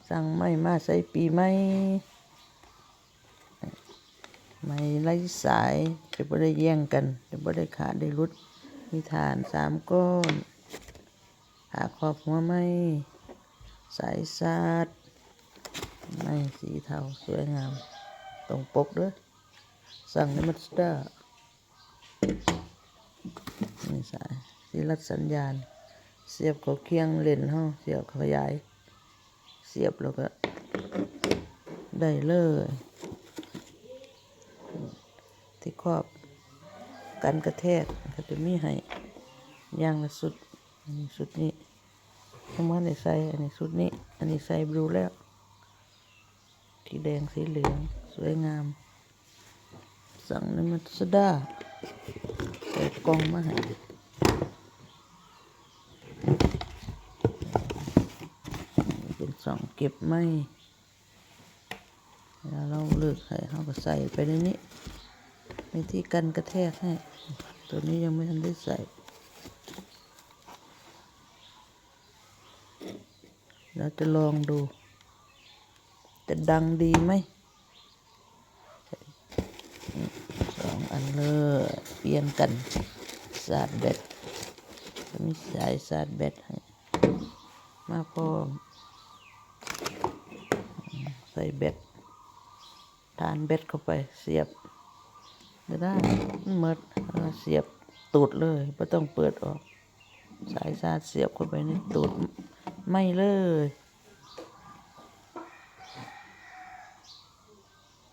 ສັ່ງໄມ້ມາໃສ່ປີໃໝ່ ໄມ້ໄຮ້ສາຍ ຈະບໍ່ໄດ້ແຍ່ງກັນ ຈະບໍ່ໄດ້ຂາດໄດ້ຫຼຸດ. ມີຖ່ານສາມກ້ອນ ຜ້າຄອບຫົວໄມ້ ສາຍຊາດ ໄມ້ສີເທົາສວຍງາມ ຕົງປົກເດີ້. ສັ່ງໃນ Mazda ນີ້ສາຍ ສີລັດສັນຍານ ສຽບເຂົ້າຄຽງເລນເຮົາ ສຽບຂະຫຍາຍ ສຽບແລ້ວກໍໄດ້ເລີຍ. ທີ່ຄອບກັນກະແທກເຂົາຈະມີໃຫ້ຢ່າງລະຊຸດ. ອັນນີ້ຊຸດນີ້ ຍັງບໍ່ທັນໄດ້ໃສ່. ອັນນີ້ຊຸດນີ້ ອັນນີ້ໃສ່ບລູແລ້ວ ສີແດງ ສີເຫຼືອງ ສວຍງາມ. ສັ່ງໃນ Mazda ໃສ່ກ່ອງມາໃຫ້ ເປັນຊ່ອງເກັບໄມ້. ເວລາລາວເລີກໃຫ້ ເຮົາກໍໃສ່ໄປໃນນີ້ ມີທີ່ກັນກະແທກໃຫ້. ໂຕນີ້ຍັງບໍ່ທັນໄດ້ໃສ່ ລາວຈະລອງດູ ຈະດັງດີໄໝ? ສອງອັນເລີຍ ປ່ຽນກັນ ຊາດແບັດ ມີສາຍຊາດແບັດໃຫ້ມາພ້ອມ ໃສ່ແບັດ ຖ່ານແບັດເຂົ້າໄປ ສຽບ ໄດ້ ມັນໝົດ ເອົາສຽບຕູດເລີຍ ບໍ່ຕ້ອງເປີດອອກ. ສາຍຊາດສຽບເຂົ້າໄປໃນຕູດໄມ້ເລີຍ.